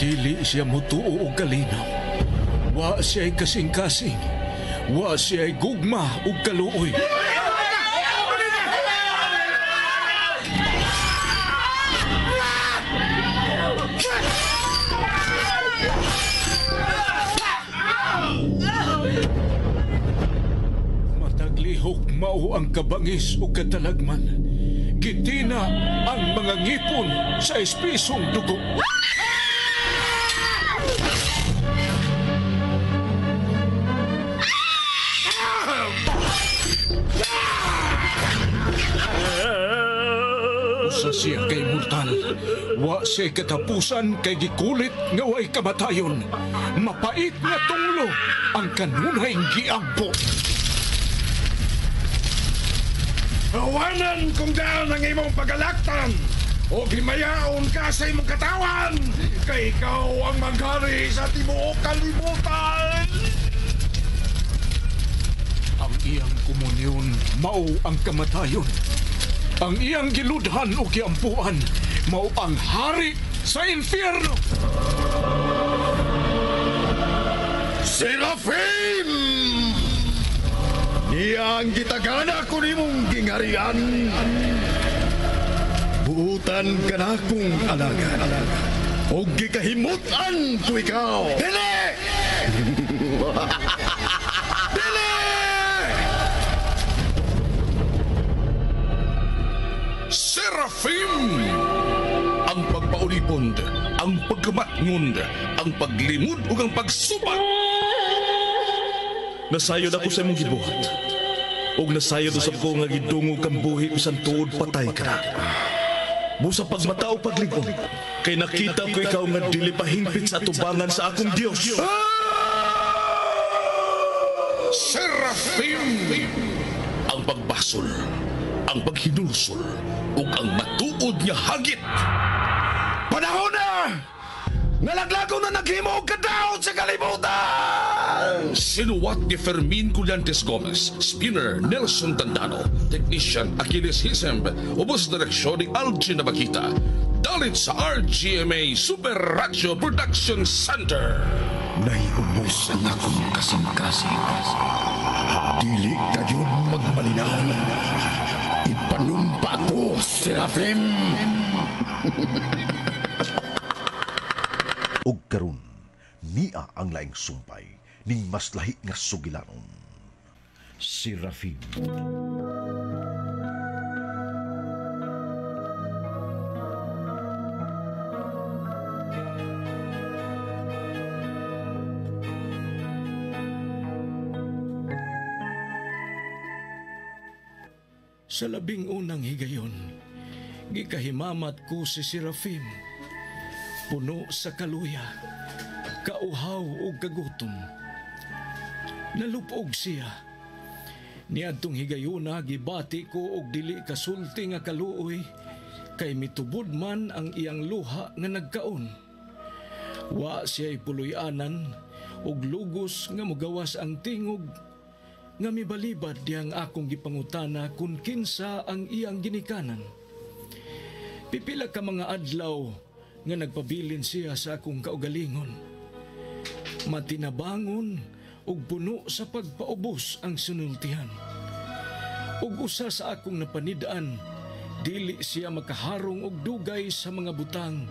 Dili siya mutuo og kalinaw. Wa siya'y kasing-kasing. Wa siya'y gugma ug kaluoy. Mataglihok mao ang kabangis ug katalagman. Gitina ang mga ngipon sa espisong dugo. Usa siya kay mortal. Wa siya katapusan kay gikulit nga way kamatayon. Mapait nga tunglo ang kanunay giampo. Awanan kung daan ang imong pagalaktan o himayaon ka sa imong katawan kay ikaw ang maghari sa tibuok kalibutan. Ang iyang komunyon mao ang kamatayon. Ang iyang giludhan o giampuan mao ang hari sa impyerno. Serafim! Niya ang gitagana ko nimong gingarian. Buutan ka na kong alagad. O gikahimutan ko ikaw. Dili! Dili! Serafim! Ang pagpaulipon, ang pagkamatngon, ang paglimod ug ang pagsubat. Nasayod ako sa imong gibuhat. Ug nasayod usab ko nga gidungog kang buhi bisan tuod patay ka na. Busa pagmata o paglig-on, kay nakita ko ikaw nga dili pa hingpit sa atubangan sa akong Dios. Serafim! Ang pagbasol, ang paghinulsol, ug ang matuod nga hagit. Panahon na! Nalaglago na naghimo og kadaot sa kalibutan! Sinuwat ni Fermin Collantes Gomez, Spinner Nelson Tandano, Technician Achilles Hisemb, ubos direksyon ni Algin Nabakita. Dalit sa RGMA Super Radio Production Center. Naiubos ang akong kasing-kasing. Dili kayo magmalinaw. Ipanumpa ko, Serafim! Og karon niya ang laing sumpay ning mas lahi nga sugilanon. Serafim. Sa 11 higayon, gikahimamat ko si Serafim. Puno sa kaluya, kauhaw ug kagutom. Nalupog siya. Niadtong higayuna gibati ko og dili kasulti nga kaluoy, kay mitubod man ang iyang luha nga nagkaon. Wa siya'y puloy-anan ug lugos nga mogawas ang tingog nga mibalibad diyang akong gipangutana kung kinsa ang iyang ginikanan. Pipila ka mga adlaw nga nagpabilin siya sa akong kaugalingon. Matinabangon ug puno sa pagpaubos ang sinultihan. Ug usa sa akong napanid-an, dili siya makaharong og dugay sa mga butang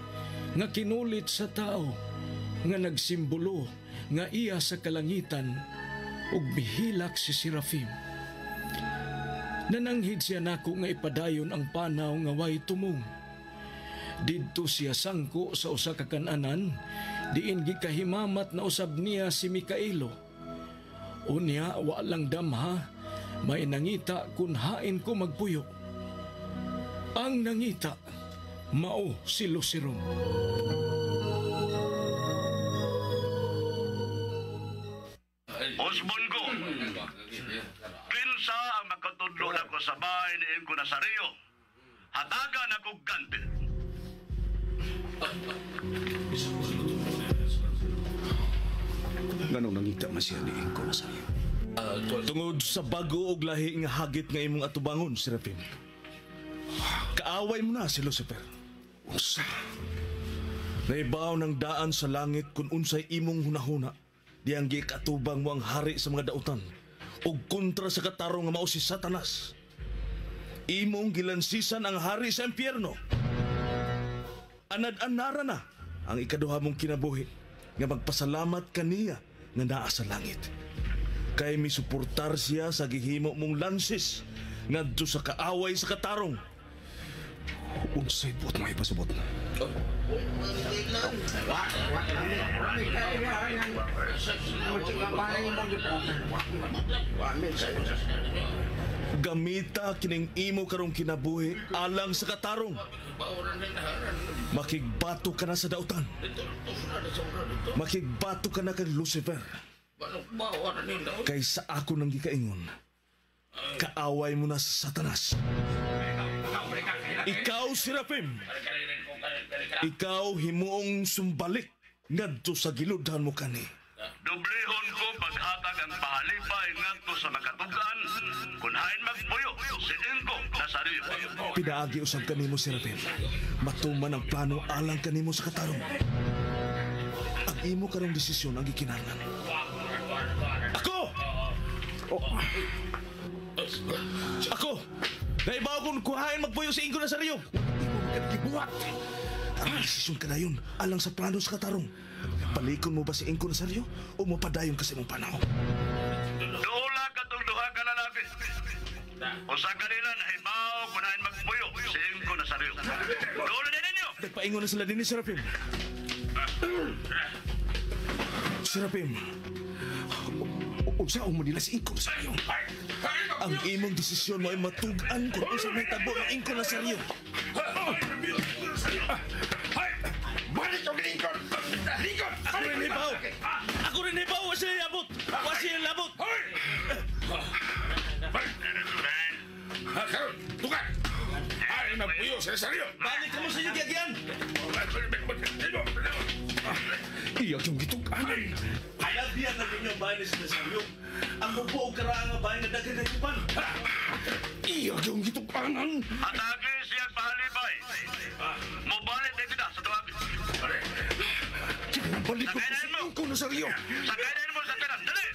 nga kinulit sa tao nga nagsimbolo nga iya sa kalangitan ug bihilak si Serafim. Nananghid siya nako nga ipadayon ang panaw nga way tumong. Didto siya sangko sa usa ka kananan, diin gikahimamat na usab niya si Mikaelo. Unya wa lang damha, may nangita kun hain ko magpuyo. Ang nangita, mao si Luceron. Osmond ko, kinsa ang makatudlo nako sa bahay ni Ingo Nazario? Hatagan ako ganti. Nganong nangita man siya ni Ingo Nazario? Tungod sa bago og lahi nga hagit nga imong atubangon, Serafim. Kaaway mo na si Lucifer. Unsa? Naibaw ng daan sa langit kung unsay imong hunahuna. Diyang gikatubang mo ang hari sa mga dautan ug kontra sa katarong nga mao si Satanas. Imong gilansisan ang hari sa impyerno. Anad-anara na ang ikaduha mong kinabuhi nga magpasalamat kaniya nga naa sa langit. Kay misuportar siya sa gihimo mong lansis ngadto sa kaaway sa katarong. Unsay buot mo ipasabot? Gamita kining imo karong kinabuhi alang sa katarong. Makigbato ka na sa dautan. Makigbato ka na kay Lucifer. Kay sa ako nang gikaingon, kaaway mo na sa Satanas. Ikaw, Serafim, ikaw himuong sumbalik ngadto sa giludhan mo kani. Dublihon ko paghatag ang pahalipay ngadto sa makatugan kung hain magpuyo si Inko Nazario. Pinaagi usab kanimo, Serafim. Matuman ang plano alang kanimo sa katarong. Ang imo karong desisyon ang gikinahanglan. Ako! Oh. Ako! Naibaw kong kuhain magpuyo si Ingo Nazario. Gibuhat! Ang desisyon ka na yun alang sa plano sa katarong. Palikon mo ba si Ingo Nazario o mapadayon ka sa imong panaw? Duula katong duha ka lalaki. Usa kanila nahibaw kung hain magpuyo si Inko Nazario. Duula din ninyo! Nagpaingon na sila din ni Serafim. Serafim, unsa mo nila si Inko Nazario? Ang imong desisyon mo ay matug-an kung unsa may tabo ng Inko Nazario. Balik og lingkod! Lingkod! Ako rin hibaw! Ako rin hibaw! Wa sila labot! Wa sila labot! Karon, tukar! Ay, magpuyo sa Nazario! Balik ka mo sa inyo, giagyan! Iyag yung gitug-anan! Labihan na ninyo ang bahay ni Nazario. Ang mupo og karaan nga bahay nga daghan kayupan. Iyag yung gitug-anan! Atake siya pahalipay. Mubalik na kita sa tuwag. Balik ko si Inko Nazario! Sakay mo sa tanan. Dali!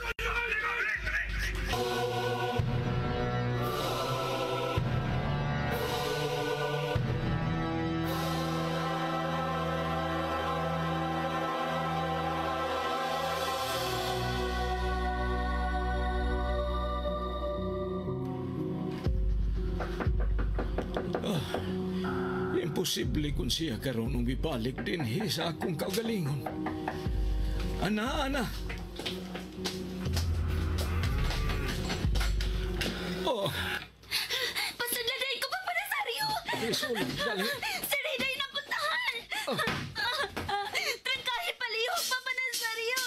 Imposible kung siya karon nung ibalik dinhi sa akong kaugalingon. Ana, ana. Oh, Pasudladay ko pa para sa Rio! Isul, dali. Sa Riday napuntahan! Trangkahe palihog, Papa Nazario!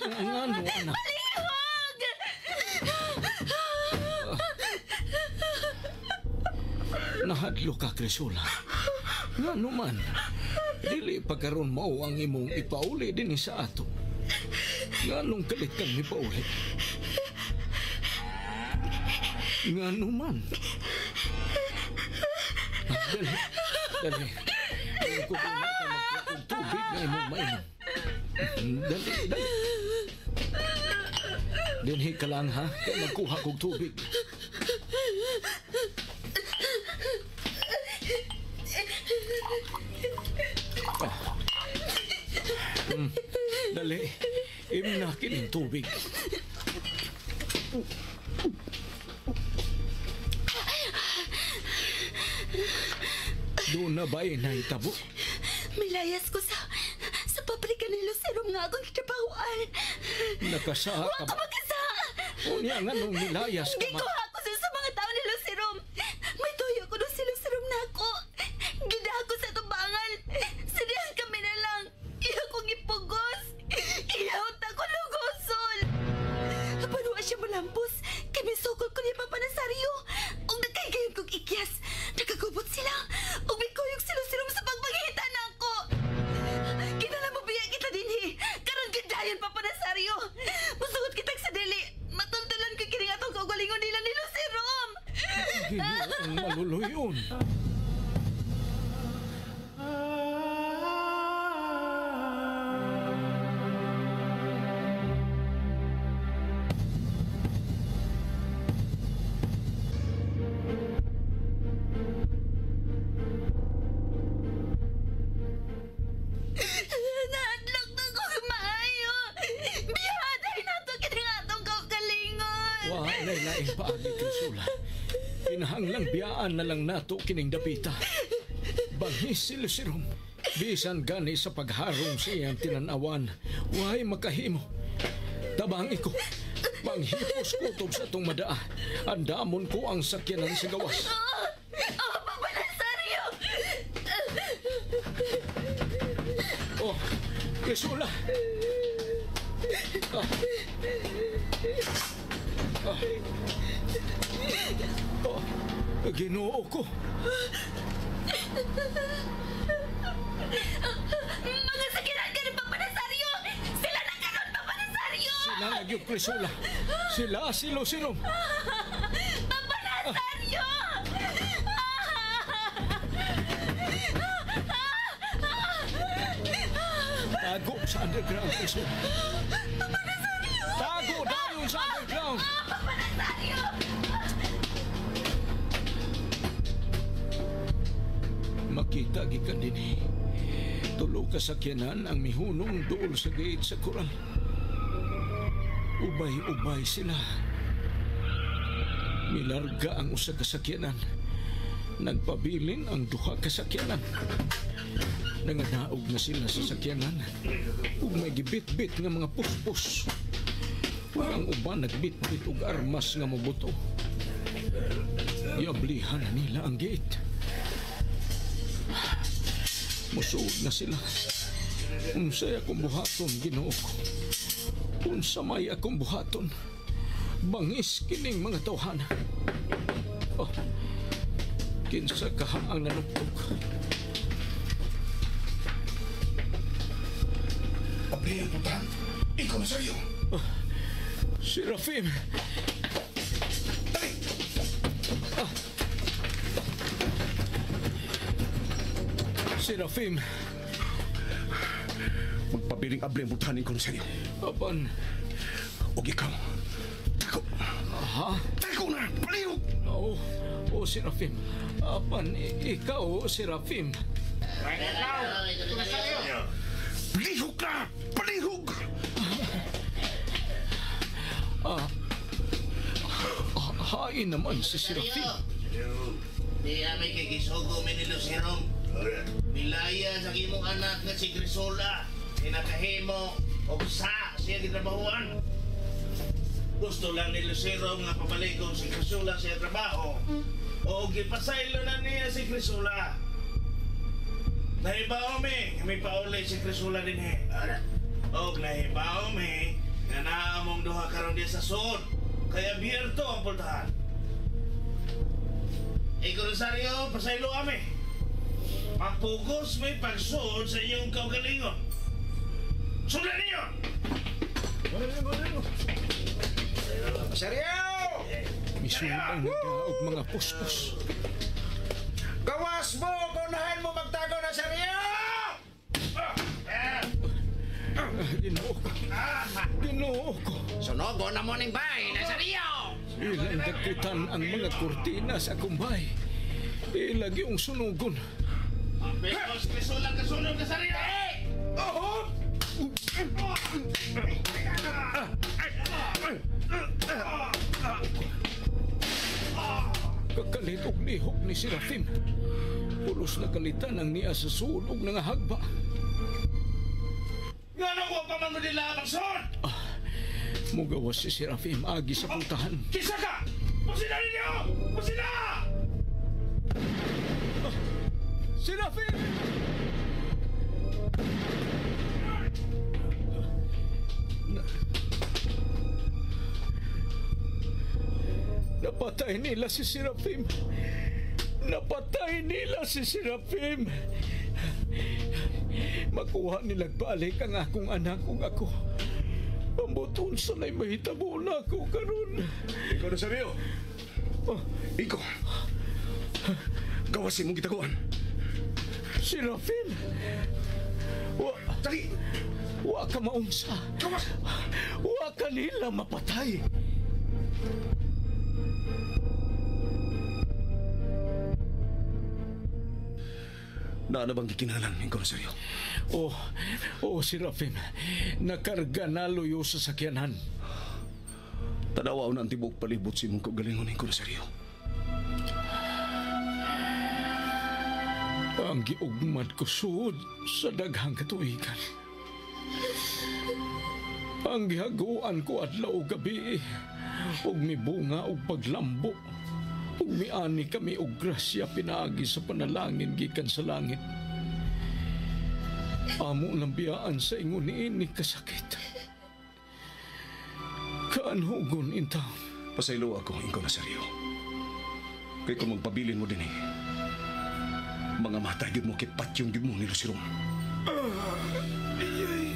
Ang ano, ana? Palihog! Nahadlo ka, Crisula. Nga naman, dili pa karon mao ang imong ipauli din sa ato. Nga nung kalit kang ipauli. Nga naman. Dali, dali. Dali ko kuna ka magkuha tubig nga imong mainom. Dali, dali. Dinhi ka lang ha, kay magkuha kog tubig. Dali, imna kining tubig. Doon na ba'y nahitabo? Milayas ko sa pabrika ni Lucero nga akong kitrabahoan. Nakasaha Wa ka ka ba? magkasa! Unya nga nung nilayas ka ma... Gikuha ko sa mga tao ni Lucero. May tuyo ko doon si Lucero na ako. Gida ako sa tubangan. Sa diyan kami na lang. Iya kong ipugos. Iyaw ta ko lugosol. Paano siya malampos? Kay misukol ko ni Papa Nazario. Ug nagkaigayon kong ikyas. Nakagubot sila. Ug mikuyog si Lucero sa pagpangita na ako. Kinala mo biya kita dinhi. Karon gidayon Papa Nazario. Musugot kitag sa dili. Matultulan ko kining atong kaugalingon nila ni Lucero. paagi, Crisula. Kinahanglang biyaan na lang nato kining dapita. Bangis si Lucirum. Bisan gani sa pagharong sa iyang tinanawan, way makahimo. Tabang iko. Manghipos kutob sa atong madaa. Andamon ko ang sakyanan sa gawas. Oh, Papa Nazario! Oh, Crisula! Ah. Ah. Oh, Ginoo ko. Mga sakyanan ka ni Papa Nazario! Sila na karon, Papa Nazario! Sila na gyud, Crisula. Sila si Lucirum. Papa Nazario! Tago sa underground, Crisula. Papa Nazario! Tago dayon sa underground. Papa Nazario! Makita gikan dinhi. Tulo ka sakyanan ang mihunong duol sa gate sa koral. Ubay-ubay sila. Milarga ang usa ka sakyanan. Nagpabilin ang duha ka sakyanan. Nanganaog na sila sa sakyanan. Ug may gibit-bit nga mga puspos. Ug ang uban nagbit-bit og armas nga mobuto. Yablihan na nila ang gate. Musuod na sila. Unsay akong buhaton, Ginoo ko. Unsa may akong buhaton. Bangis kining mga tawhana. Oh, kinsa kaha ang nanuktok. Abli ang putahan. Ikaw na sa'yo. Oh, Serafim! Dali! Ah. Serafim! Magpabiling abli ang putahan, ikaw na sa'yo. Apan. Og ikaw. Tago. Ha? Tago na! Palihog! Oo, oh, Serafim. Apan, ikaw, Serafim. Palihog na! Palihog! Hain naman si Serafim. Di amay kay gisugo mi ni Lucerong. Milaya sa imong anak nga si Grisola. Hinakahimo og sa siya gitrabahuan. Gusto lang ni Lucero nga pabalikon si Grisola sa iyang trabaho. O gipasaylo na niya si Grisola. Nahibaw mi, may pauli si Grisola dinhi. Og nahibaw mi nga naa mong duha karon diya sa suod. Kaya biyerto ang pultahan. Ikaw, Rosario, pasaylo kami. Mapugos may pagsuod sa iyong kaugalingon. Sundan ninyo! Seryo! Misulod ang nagdaog mga puspos. Gawas mo! Kunahan mo magtago na seryo! Ginoo ko. Ginoo ko. Sunogo na mo ning bay na seryo! Ilang dagkutan ang mga kurtina sa kumbay. Ilagi ang sunugon. Pekos, Grisola, kasunod ka seryo! Oh! Kakalit og lihok ni Serafim. Pulos na kalitan ang niya sa sulog nga hagba. Ngano ko pa man mo nila magsuod? Mugawas si Serafim agi sa pultahan. Kisa ka! Pusila ninyo! Pusila! Serafim! Napatay nila si Serafim. Napatay nila si Serafim. Makuha nilang balik ang akong anak ug ako. Pambuton sa na'y mahitabo na ako karon. Ikaw na sabiyo. Oh, Ikaw. Gawasin mong gitaguan. Serafim! Wa, Dali! wa ka maunsa. Gawas! Wa ka nila mapatay. Naana bang gikinalan, ikaw na seryo? Oh, oh, Serafim. Nakarga na luyo sa sakyanan. Tanaw Tanawa na ang tibuok palibot sa imong kaugalingon ko Nazario. Ang giugmad ko suod sa daghang katuigan. Ang gihaguan ko adlaw ug gabi ug mibunga og paglambo. Ug miani kami og grasya pinaagi sa panalangin gikan sa langit. Amo nang biyaan sa ingon niini kasakit. Kaanhugon intawn. Pasaylo ako, Ingko Nazario. Kay kung magpabilin mo din eh, mga matay gyud mo kay patyong gyud mo ni Luciron.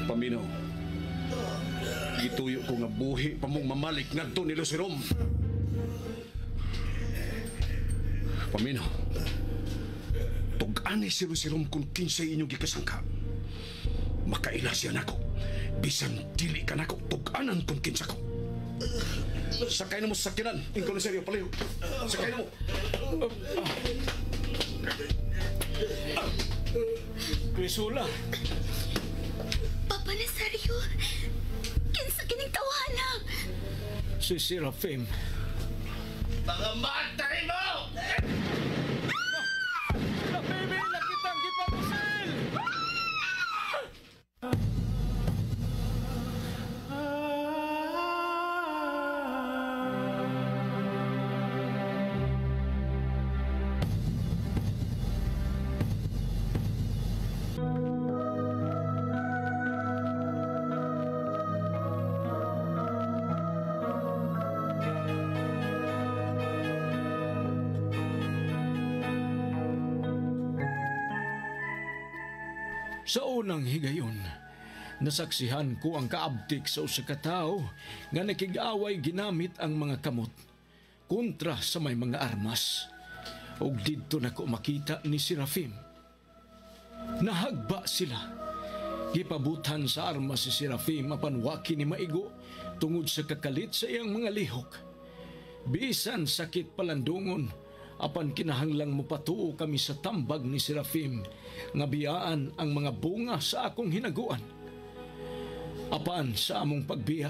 Paminaw. Gituyo ko nga buhi pa mong mamalik ngadto ni Luciron. Paminaw. Tug-ani si Luciron kung kinsay inyong gikasangka. Makaila siya nako. Bisan dili ka nako, tug-anan kung kinsa ko. Sakay na mo sa sakinan. Ingko Nazario, palayo. Sakay na mo. Crisula. Papa Nazario, kinsa kining tawhana? Si Serafim. Mga matay mo! Serafim, nakitang gipamusil! Sa unang higayon, nasaksihan ko ang kaabtik sa usa ka tawo nga nakig-away ginamit ang mga kamot kontra sa may mga armas. Ug didto nako makita ni Serafim. Nahagba sila. Gipabutan sa armas si Serafim apan waki ni maigo tungod sa kakalit sa iyang mga lihok. Bisan sakit palandungon, apan kinahanglang mopatuo kami sa tambag ni Serafim nga biyaan ang mga bunga sa akong hinaguan. Apan sa among pagbiya,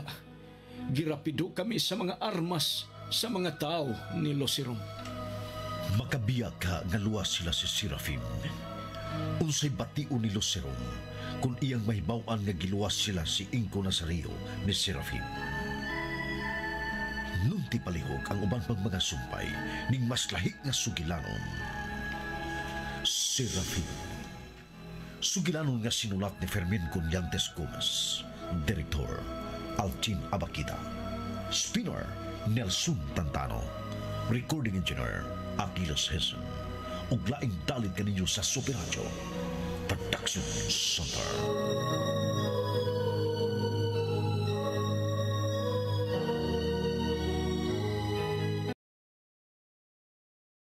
girapido kami sa mga armas sa mga tao ni Luciron. Makabiya ka nga luwas sila si Serafim. Unsay bation ni Luciron kung iyang mahibaw-an nga giluwas sila si Ingko Nazario ni Serafim. Nunti palihog ang uban pang mga sumpay ning mas lahi nga sugilanon. Serafim. Sugilanon nga sinulat ni Fermin Collantes Gomez. Director Altin Abakita. Spinner Nelson Tantano. Recording Engineer Aquiles Hessen. Ug laing dalit kaninyo sa Super Radio Production Center.